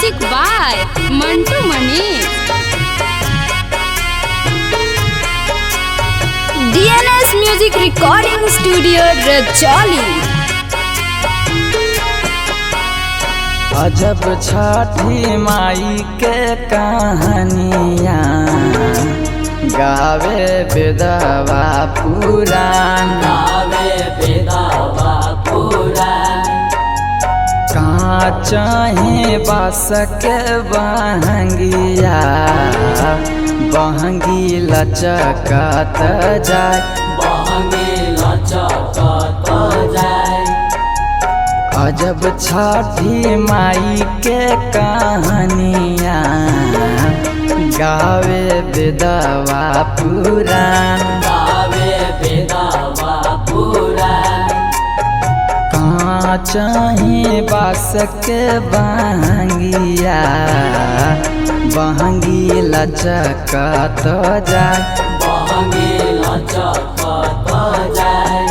Music by Mantu Mani. DNS Music Recording Studio, Rajoli. अजब छठी माई के कहानिया गावे बेदवा पुराण गावे बेदावा पुराण काचहे बास के बहंगिया बहंगी लचकत जाय। बहंगी लचकत जाय। अजब छठी माई के कहानिया गावे बेदवा पुराण गावे बेदावा पुराण। काचहे बास के बहंगिया बहंगी लचकत जाय। बहंगी लचकत जाय।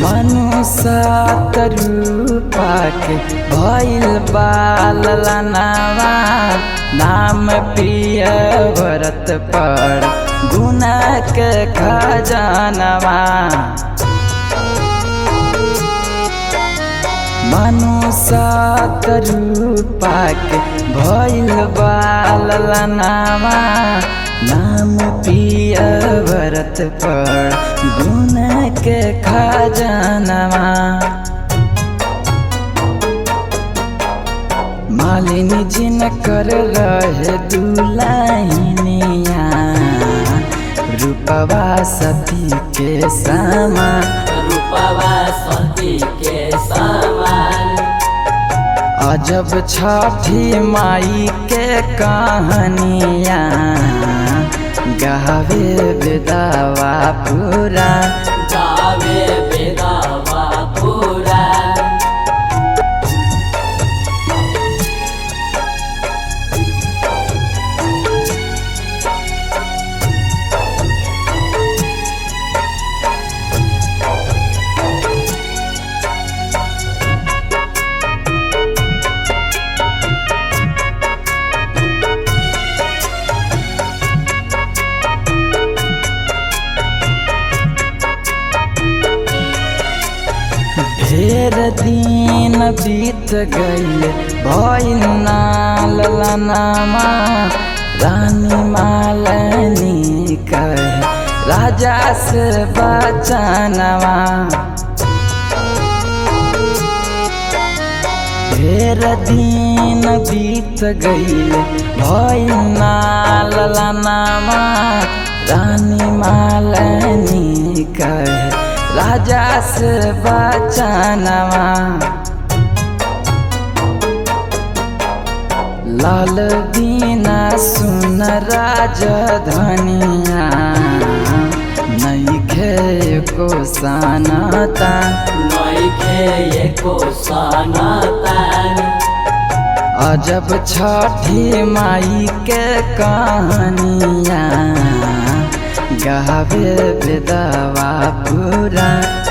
मनुष्य रूपा के भइल बालनावा नाम प्रिय व्रत पर गुना के खजानवा। मनुष्य रूपा के भइल बालनावा नाम प्रिय व्रत पर गुण के खजानवा। मालिनी जिन कर रहे दुलाहिनिया रूपवा सती के समान। रूपवा सती के समान। अजब छठी माई के कहानिया गावे बेदावा पुराण। गावे बेदावा पुराण। ढेर दिन बीत गईल भइल ना ललनामा रानी मालनी कहे राजा से बचनवा। ढेर दिन बीत गईल भइल ना ललनामा रानी मालनी कहे राजा से बचनवा। लाल बिना सुन राजधनिया नैखे को सनता। नैखे एको सनतान। अजब छठी माई के कहानिया गावे बेदवा पुराण।